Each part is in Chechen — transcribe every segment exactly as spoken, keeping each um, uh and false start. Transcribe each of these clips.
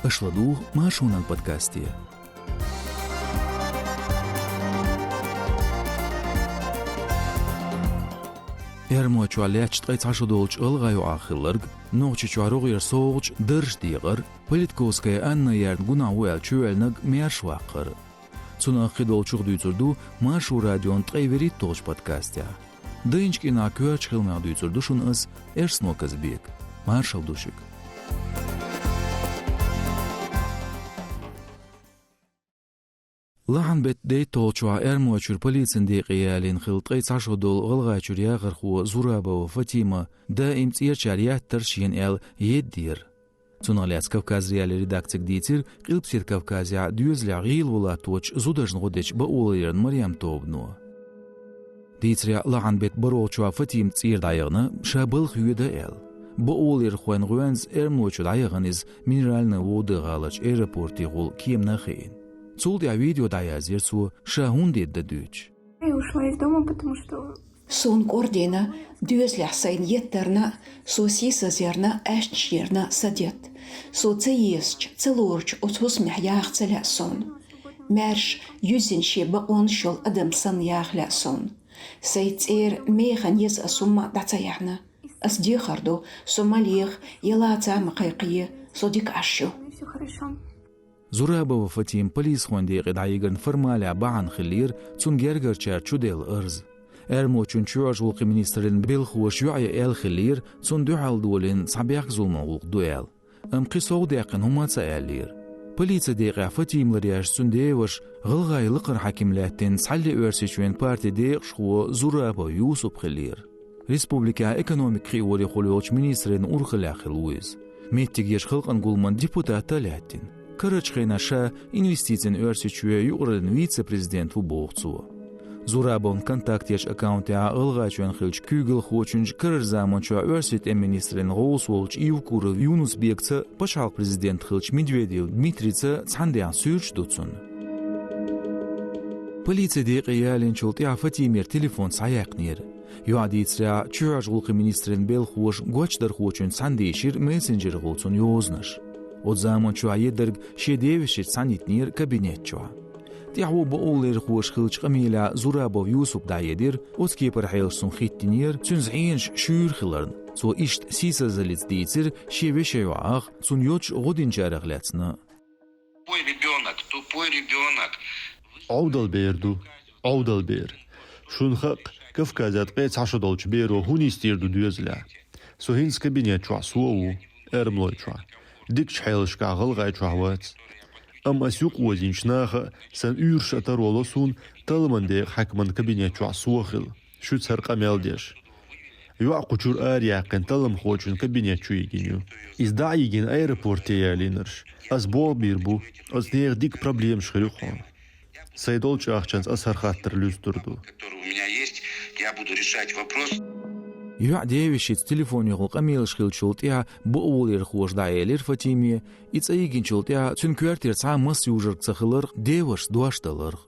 Аша ладугӀу Маршонан подкасте. Эрмалой чохь лаьтташ ткъе цхьа шо долчу гӀалгӀайн йоӀах хилларг, Нохчийчохь рогӀера совгӀаташ, даржаш декъар, Политковская Анна яьрна гунахь ву аьлла чувоьллинарг маьрша ваккхар. Цунах кхидолчух дуьйцур ду Маршо радион ткъе вуьрхӀитталгӀачу подкастехь. Дайначу кӀирнахь коьртачу хиламех дуьйцур ду шуна ас, Эрсмо Казбек. Маршалла ду шуьга. Лахьанан беттан дейтталгӀачохь Эрмалойчуьра полицин декъе ялийна хилла ткъе цхьа шо долу ГӀалгӀайчуьра яхархо Зурабова Фатима даим цӀерачара еттара шена аьлла едда яра. Цунах лаьцна Кавказ.Реалии редакцига дийцира Къилбаседа Кавказехь доьзалехь гӀийла валаточу зударшна гӀо дечу Баолеран Марем тобано. Дийцарехь, лахьанан беттан бархӀалгӀачохь Фатима цӀера дӀаяхана, ша балха йоьду аьлла. Баолерхойн гӀоьнца Эрмалой чу дӀаяхана иза Минеральные Воды гӀаларчу аэропортехула кеманна а хиъна. Цул тӀаьхьа видео дӀаязйира цо, ша хӀунда едда дуьйцуш. Я ушла из дома, потому что Суна кӀордийна, доьзалехь сайна еттарна, со сийсазъярна, аьшнаш ярна садетта. Со ца езачу, ца лоручу оцу хӀусамехь яха ца лаьа суна. Маьрша, юьззина шен бакъонаш йолу адам санна яха лаьа суна. Сайн цӀера механа еза аса хӀумма а дӀа ца яьхьна. Ас дехар ду, со ма леха, я лаца а ма кхайкхае, со дика Ӏаш ю. Всё хорошо. Зурабова Фатима полисхойн декъе дӀайигарна формалехь бахьана хиллера цунна гергарчара чуделла арз. Эрмалойчун чоьхьарчу гӀуллакхийн министраллин белхахоша йоӀе аьлла хиллера, цунна дуьхьал долийна цхьа бехк-зуламан гӀуллакх ду аьлла. Амма кхин совдаьккхина хӀумма а ца аьллера. Полицин декъехь Фатима ларъеш цуьнан деваша, гӀалгӀайн лакхара хьаькам лаьттина Цхьаьллан Оьрсийчоьнан партин декъашхо Зурабов Юсуп хиллера. Республикехь экономика кхиорехула йолчу министраллин урхаллехь хилла ву иза. Меттигерчу халкъан гуламан депутат а лаьттина. Карарчу хенахь ша Инвестицийн Оьрсийчоь юкъараллин вице-президент ву, боху цо. Зурабовн Контактерчу аккаунтехь ГӀалгӀайчоьнан хиллачу куьйгалхочуьнца карарчу заманчохь Оьрсийн тӀеман министраллин гӀовс волчу Евкуров Юнус-Бекца, пачхьалкхан президент хиллачу Медведев Дмитрийца цхьаьна даьхна суьрташ ду цуьнан. Полицин декъе ялийначул тӀаьхьа Фатимера телефон схьаяьккхинера. ЙоӀ дийцарехь, чоьхьарчу гӀуллакхийн министраллин белхахоша гочдархочуьнца цхьаьна дийшира мессенджерехула цунна йозанаш. Оцу заманчохь еддарг шен девешица цхьаьна йитинера кабинет чохь. ТӀаьхьо баолерхоша хиллачу къамелехь Зурабов Юсуп дӀаедира, оцу кепара хьелаш цунна хӀиттинера, цуьнца хьенаш шуьйра хиларна. Цо иштта сийсазаллица дийцира шен вешин йоӀах, цунна йоцуш гӀо динчарах лаьцна. Тупой ребёнок, тупой ребёнок. Ӏовдал бер ду, Ӏовдал бер. Шуна хаьа, Кавказехь ткъе цхьа шо долчу беро хӀун йистийр ду доьзалехь. Со хӀинца кабинет чохь со а ву, Эрмалой чохь. Дикачу хьелашкахь ГӀалгӀайчохь вац. Амма ас юкъаозийначу наха а, сан уьйраш а таро ло суна талламан декъан хьаькаман кабинет чохь со а хила, шуьца хӀара къамел деш. ЙоӀ кху чуьра араяьккхина талламхочун кабинет чу йигина ю. Иза дӀа а йигина аэропорте ялийнарш. Ас болх бийр бу, оцу нехан дика проблемаш хир ю хьуна. Сайн долчу ахчанца ас хӀара хаттар луьстур ду. Который у меня есть, я буду решать вопрос. ЙоӀ девешица телефонехула къамелаш хиллачул тӀаьхьа баолерхоша дӀаэлира Фатиме, и цӀа йигинчул тӀаьхьа цуьнан коьртера цхьа а масса южарг ца хиларх, девашца дош даларх.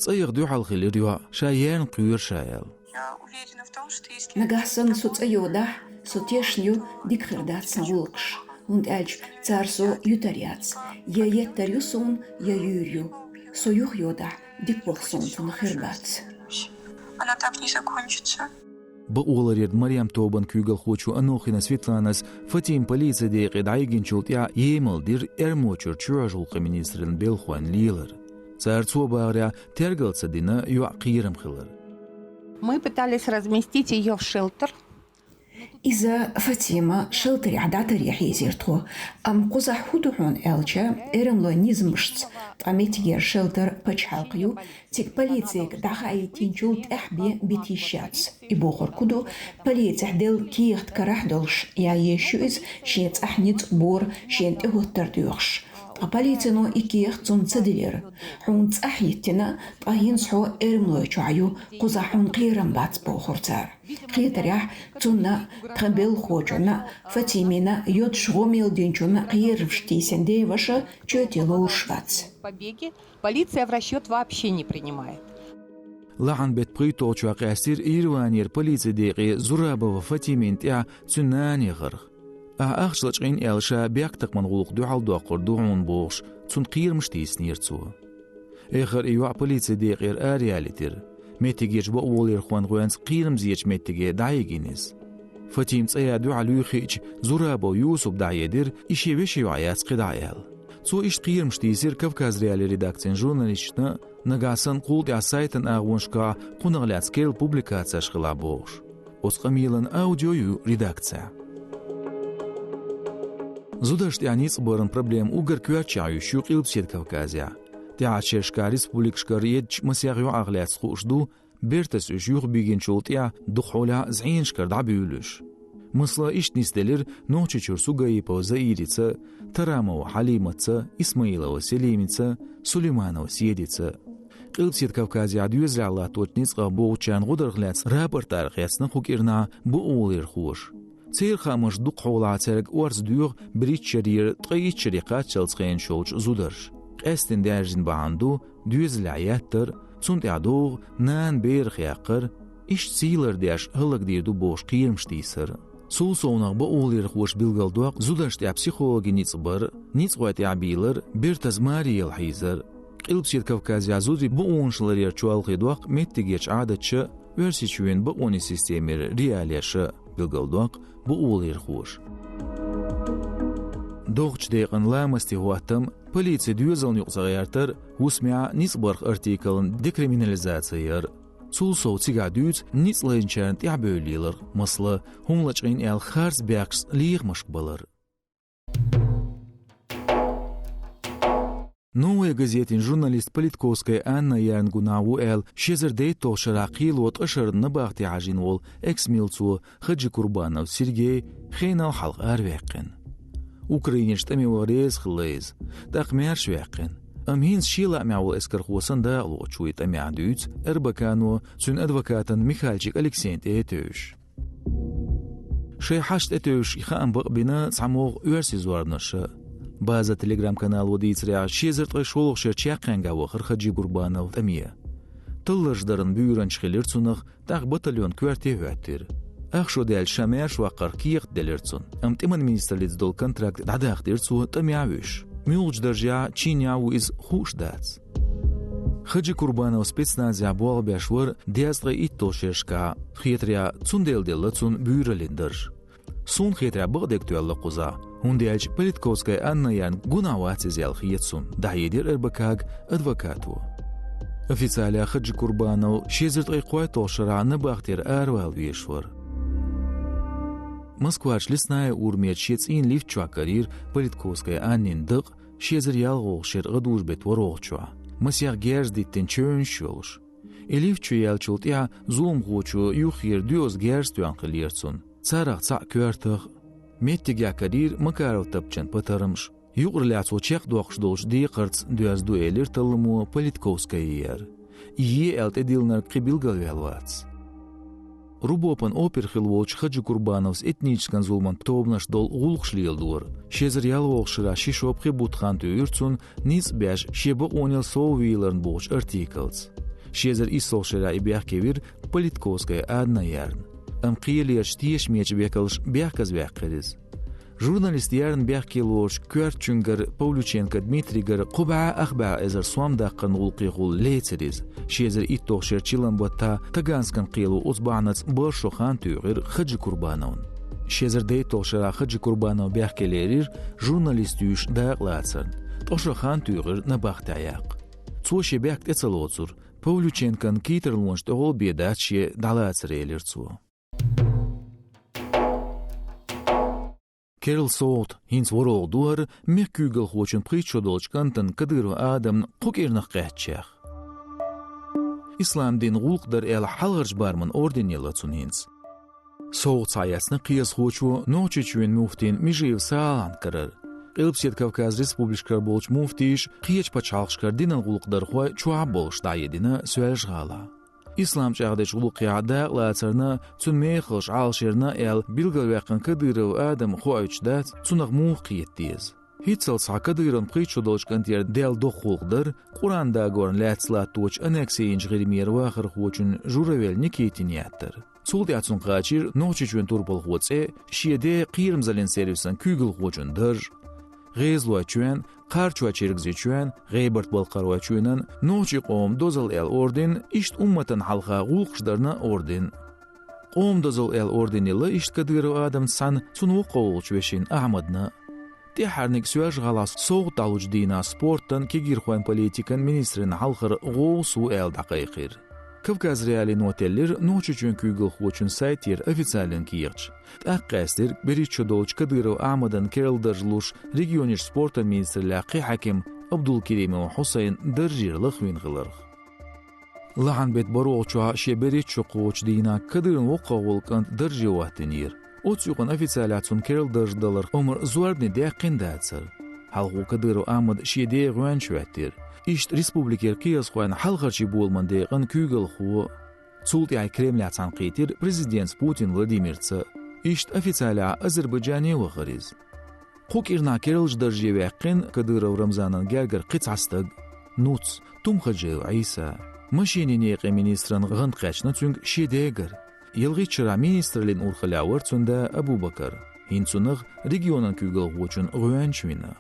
ЦӀа яха дуьхьал хилира йоӀ, ша ярна кхоьру ша аьлла. Я уверена в том, что если Нагахь санна со цӀа йодахь, со тешна ю, дика хир дац сан гӀуллакхаш, хӀунда аьлча цара со юьтур яц. Я еттар ю суна, я юьйр ю. Со юха йодахь, дика болх суна цунах хир бац. Она так не закончится. Баолеран Марем тобан куьйгалхочо Анохина Светланас Фатима полицин декъе дӀайигинчул тӀаьхьа емал дира Эрмалой чуьра чоьхьарчу гӀуллакхийн министраллин белхахойн лелар. Цара цо бахарехь тергал ца дина йоӀан кхерам хилар. Мы пытались разместить её в шелтер. Иза, Фатима, шелтерехь дӀатаръян хьийзира тхо, амма кхузахь хӀун ду хьуна аьлча, Эрмалойн низамашца ткъа меттигера шелтер пачхьалкхан ю, цига полицига дӀахаийтинчул тӀаьхьа бен бита йиш яц. И бохург хӀун ду, полицехь делла кехат карахь долуш ян езаш ю иза, шен цӀахь ницкъ, бора шена тӀехӀоттар доьхуш. Ткъа полицино и кехат цунна ца делира. Хьуна цӀахь йиттина, ткъа хӀинца хьо Эрмалой чохь ю, кхузахь хьуна кхерам бац, бохура цара. Кхетарехь, цунна а, тхан белхахочунна а, Фатимина а, йодуш гӀо мел динчунна а кхерамаш тийсина деваша чоьте лоруш вац. Полиция в расчёт вообще не принимает. Лахьанан беттан пхийтталгӀачохь къаьстира Ереванера полицин декъе Зурабова Фатимина тӀаьхьа цуьнан нана яхарх. Ахь ахча лачкъийна аьлла ша бехктакхаман гӀуллакх дуьхьал доккхур ду хьуна бохуш, цунна кхерамаш тийсинера цо. Эххар и йоӀ полицин декъера араяьллийтира. Меттигерчу бакъоларъярхойн гӀоьнца кхерамзечу меттиге дӀайигина иза. Фатима цӀе ян дуьхьал юй хиъча, Зурабов Юсупа дӀахьедира, и шен вешин йоӀ яц кхидӀа аьлла. Цо иштта кхерамаш тийсира Кавказ.Реалии редакцин журналисташна, нагахь санна кхул тӀехь сайтан агӀонашкахь кхунах лаьцна керла публикацеш хилахь бохуш. Оцу къамелан аудио ю редакцехь. Зударшна тӀехь ницкъ баран проблема уггар коьртачехь йолуш ю Къилбаседа Кавказехь. ТӀаьхьарчу шерашкахь республикашкара еддачу масех йоӀах лаьцна хууш ду, бертаца уьш юхабигинчул тӀаьхьа дукха хьолехь зӀенашкара дӀабуьйлу уьш. Масала, иштта нисделира Нохчийчуьра Сугаипова Заирица, Тарамова Хьалиматца, Исмаилова Селимица, Сулейманова Седица. Къилбаседа Кавказехь доьзалехь латточу ницкъах богӀучарна гӀодарх лаьцна рапорт арахецна кху кӀирнахь бакъоларъярхоша. Церан хаамашца, дукха хьолахь цаьрга орца доьху берхӀитта шарера ткъе итт шаре кхаччалц хенаш йолчу зударша. Къаьсттина даьржина бахьана ду доьзалехь еттар, цунна тӀехь догӀу нана берах яккхар, иштта сий лардеш хӀаллакдийр ду бохуш кхерамаш тийсар. Цул совнаха бакъоларъярхоша билгалдоккху зударшна тӀехь психологийн ницкъ бар, ницкъахойн тӀехь бийлар, бертаза марийла хьийзар. Къилбаседа Кавказехь зударийн бакъонаш ларъяран чолхе доккху меттигерчу Ӏадаташа, Оьрсийчоьнан бакъонийн системера реалиеша, билгалдоккху бакъоларъярхоша. ДогӀучу декъан ламастийн хӀоттам, полицин доьзална юкъа ца гӀертар, хӀусамехь ницкъ барх артиклан декриминализаци яр. Цул сов цигахь дуьйцу ницкъ лайначарна тӀаьхьабевлла лелар, масала, хӀума лачкъийна аьлла харц бехкашца лехамашка балар. «Новая газетин» журналист Политковская Анна ярна гунахь ву аьлла, ши эзар дейтталгӀачу шарахь кхело ткъа шарна набахте хьажийна волу экс-милцо Хаджикурбанов Сергей хенал хьалха араваьккхина. Украинерчу тӀаме ваха реза хилла иза, тӀаккха маьрша ваьккхина. Амма хӀинца шен лаамехь волу эскархо санна дакъалоцуш ву и тӀамехь, дуьйцу РБК-но цуьнан адвокатан Михальчик Алексейна тӀе а тевжаш. Шайн хьашт тӀетевжаш и хаам бакъбина цхьамогӀа оьрсийн зорбанаша. «База» телеграм-канало дийцарехь, ши эзар ткъе шолгӀачу шеран чаккхенгахь вахара Хаджикурбанов тӀаме. Талларш даран буьйранча хилира цунах, тӀаккха батальон коьрте а хӀоьттира. Ахча даьлча, ша маьрша ваккхарх кехат делира цунна, амма тӀеман министраллица долу контракт дӀадахдира цо тӀамехь а вуьсуш. Муьлхачу даржехь, чинехь а ву иза, хууш дац. Хаджикурбанов спецназехь болх беш вара дезткъе итталгӀачу шерашкахь, хетарехь, цундела делла цунна буьйраллин дарж. Суна хетарехь, бакъдерг тоьлла кхузахь, хӀунда аьлча Политковская Анна ярна гунахь вац иза аьлла хета суна, дӀахьедира РБК-га адвокато. Официалехь Хаджикурбанов ши эзар ткъе кхойтталгӀачу шарахь набахтера аравала везаш вара. Москварчу Лесная урамечу шен цӀийнан лифта чохь карийра Политковская Аннин дакъа, ши эзар ялхалгӀачу шеран гӀадужу-беттан ворхӀалгӀачохь, масех герз диттина чевнаш йолуш. И лифта чу яьллачул тӀаьхьа зуламхочо юххера доьазза герз тоьхна хиллера цунна, царах цхьаъ коьртах. Меттигехь карийра Макаров Тапчан патармаш. Юкъараллехь цо чекхдоккхуш долчу декхарца доьзна ду, элира талламо Политковская Аннара. И е аьлла тӀедиллинарг кхин билгалваьлла вац. РУБОП-ан опер хилла волчу Хаджикурбановс этническан зуламан тобанашна долу гӀуллакхаш леладора. Ши эзар ялхалгӀачу шарахь ши шо пхи бутт хан туьйхира цунна ницкъ беш, шен бакъонал сов вийларна бохучу артиклаца. Ши эзар иссалгӀачу шарахь и бехке вира Политковская Анна ярна. Амма кхелерчу тешамечу векалша бехказаваьккхира иза. Журналист ярна бехке лоручу коьртачуьнгара, Павлюченко Дмитрийгара, кхо бӀе ах бӀе эзар сом даккхарна гӀуллакхехула лецира иза. Ши эзар итталгӀачу шеран чиллан баттахь Таганскан кхело оцу бахьанца бархӀ шо хан туьйхира Хаджикурбановна. Ши эзар дейтталгӀачу шарахь Хаджикурбанов бехке лерира журналист юьйш дакъалацарна, ткъа шо хан туьйхира набахтехь яккха. Цо шен бехк тӀе ца лоцура, Павлюченкон кий тарлонаш тӀехула бен дац шен дӀалацар, элира цо. Керла совгӀат, хӀинца ворхӀалгӀа ду хӀара, мехкан куьйгалхочун пхийтта шо долчу кӀантана, Кадыров Адамна, кху кӀирнах кхаьчнех. Ислам дин гӀуллакх дар аьлла, Хьалхарчу Барман орден елла цунна хӀинца. СовгӀат схьаэцна кхиазхочо Нохчийчоьнан муфтина Межиев Салахьна карара. Къилбаседа Кавказ республикашкара болчу муфтийша кхечу пачхьалкхашкара динан гӀуллакхдархой чохь а болуш дӀахьедина Соьлжа-ГӀалахь. Ислам чӀагӀдечу гӀуллакхехь дакъалацарна, цуьнан мехаллаш Ӏалашъярна аьлла билгалваьккхина Кадыров Адам хоуьйтуш дац, цунах муха кхета деза. ХӀинццалц схьа Кадыровн пхийтта шо долчу кӀантера даьлла доккха гӀуллакх дара Кьуран договорна лаьцна латточу аннекси йинчу ГӀирмера вахархочун Журавель Никитина яьттар. Цул тӀаьхьа цунна кхачийра Нохчийчоьнан турпалхо цӀе, шен ден кхерамзаллин сервисан куьйгалхочун дарж. ГӀезалойчоьнан, кхарачойчоьнан, гӀебарт-балхаройчоьнан, нохчийн къоман дозалла аьлла орден, иштта умматана хьалха гӀуллакхаш дарна орден. Къоман дозалла аьлла орден елла иштта Кадыров Адамца цхьаьна цуьнан воккхах волчу вешина Ахьмадна. ТӀаьххьарниг Соьлжа-ГӀалахь совгӀат дӀалучу дийнахь спортан, кегийрхойн политикан министран хьалхара гӀовс ву аьлла дӀакхайкхийра. Кавказ.Реалиино теллира Нохчийчоьнан куьйгалхочун сайтера официалан кехаташ. ТӀаккха къаьстира берхӀитта шо долчу Кадыров Ахьмадан керла дарж луш регионерчу спортан министраллехь кхин хьаькам Абдулкеримов Хьусайн даржера лахвина хиларх. Лахьанан беттан бархӀолгӀачохь шен берхӀитта шо кхочу дийнахь Кадыровн воккхах волу кӀант дарже хӀоттийнера. Оцу юкъана официалехь цунна керла дарж даларх омра зорбане даьккхина дацара. Хьалхо Кадыров Ахьмад шен ден гӀоьнча хӀоьттира. Иштта республикера кехатхойн хьалхарчийн боламан декъан куьйгалхо. Цул тӀаьхьа Кремлехь цхьаьнакхийтира президентца Путин Владимирца. Иштта официалехь Азербайджане вахара иза. Кху кӀирнахь керлачу дарже ваьккхина Кадыров Рамзанан гергара кхин цхьа стаг. Нуц, Тумхаджиев Ӏийса. Машинийн некъан министран гӀант кхаьчна цуьнга шен дегара. ЯлхӀитта шарахь министраллин урхаллехь вара цуьнан да Абу-Бакар. ХӀинца цунах регионан куьйгалхочун гӀоьнча вина.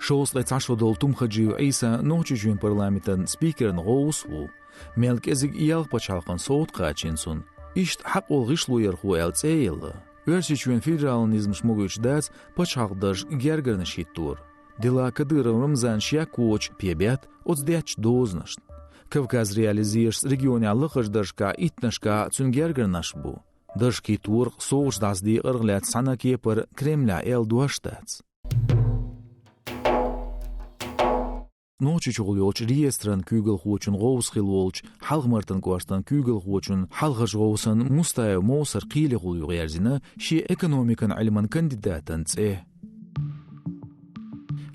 Шовзткъе цхьа шо долу Тумхаджиев Ӏийса Нохчийчоьнан парламентан спикеран гӀовс ву. Мел кӀезиг ялх пачхьалкхан совгӀат кхачийна цунна. Иштта хьакъ волу гӀишлоярхо аьлла цӀе а елла. Оьрсийчоьнан федералан низамаш могуьйтуш дац пачхьалкх дарж гергарнаш хӀиттор. Делахь Кадыров Рамзан шек воцуш пен бетта оцу деттачу дозанашна. Кавказ.Реалиин зерашца регионехь лакхарчу даржашкахь иттаннашкахь цуьнан гергарнаш бу. Дарж хӀитторах, совгӀаташ дӀасадекъарх а лаьцна цхьана а кепара Кремлехь аьлла дош дац. Нохчийчухула йолчу реестран куьйгалхочун гӀовс хилла волчу Хьалха-Мартан кӀоштан куьйгалхочун хьалхарчу гӀовсан Мустаев Мовсар кхелехула юкъаерзина шен экономикан Ӏилман кандидатан цӀе.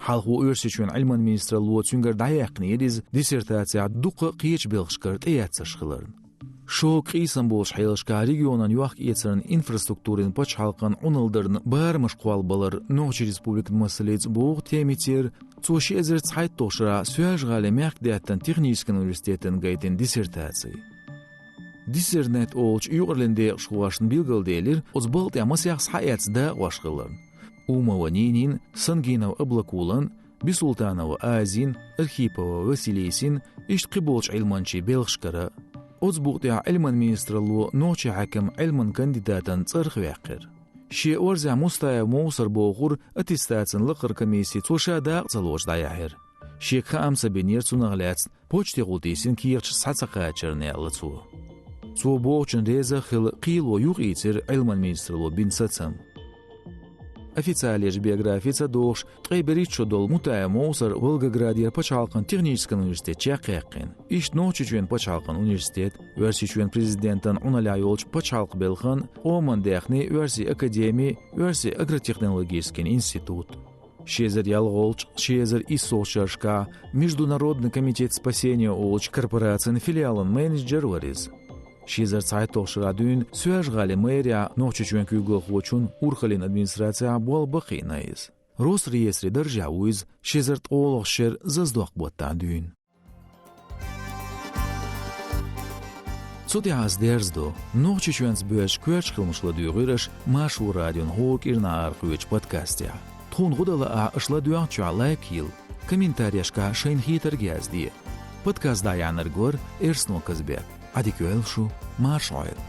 Хьалхо Оьрсийчоьнан Ӏилман министралло цуьнгара дӀаяьккхинера иза диссертацехь дуккха а кхечу белхашкара тӀеэцнарш хиларна. Шога къийсам болчу хьелашкахь регионан йохк-эцаран инфраструктурин пачхьалкхан Ӏуналла дарна барамаш кхоллабалар Нохчийн Республикан масалца боху Темицера, цо ши эзар цхьайтталгӀачу шарахь Соьлжа-ГӀалин мехкдаьттан техническан университетана гайтина диссертаци. Диссернет олучу юкъараллин декъашхошна билгалделира оцу балха тӀехь масех схьаэцна дакъош хиларна. Умова Нинин, Сангинов Аблакулан, Бисултанова Азин, Архипова Василисин, иштта кхиболчу Ӏилманчийн белхашкара. Оцу букъа тӀехь Ӏилман министралло нохчийн хьаькаман Ӏилман кандидатан цӀарах ваьккхира. Шен орзехь Мустаев Мовсар бохура аттестацин лакхара комисси цо ша дакъа ца лоцуш дӀаяьхьира. Шега хаам ца бинера цунах лаьцна, почтехула тийсина кехаташ схьа ца кхачарна, аьлла цо. Цо бохучунна реза а хилла, кхело юхаийцира Ӏилман министралло бина сацам. Официалечу биографица а догӀуш, ткъе берхӀитта шо долу Мустаев Мовсар Волгоградера пачхьалкхан техническан университет чекхъяьккхина. Иштта Нохчийчоьнан пачхьалкхан университет, Оьрсийчоьнан президентан Ӏуналлехь йолчу пачхьалкхан белхан, къоман даьхнийн оьрсийн академи, оьрсийн агротехнологический институт. Ши эзар ялхолгӀачу, ши эзар иссолгӀачу шерашкахь Международный комитет спасения олучу корпорацин филиалан менеджер вара иза. Ши эзар цхьайтталгӀачу шарахь дуьйна Соьлжа-ГӀалин мэрехь Нохчийчоьнан куьйгалхочун урхаллин администрацехь болх бан кхиъна иза. Росреестре даржехь ву иза ши эзар ткъолгӀачу шеран заздоккху баттахь дуьйна. Цу тӀехь ас дерзадо, Нохчийчоьнца боьзначу коьртачу хиламаша ладуьйгӀира аша Маршо радион хӀора кӀирнахь арахоьцучу подкастехь. Тхуна гӀо дан лаахь, аша ладоьгӀначохь лайк йилла, комментарийшкахь шайна хетарг язде. Подкаст дӀаяьхьнарг вара Эрсно Казбек. Ӏадика йойла шу, марша Ӏойла.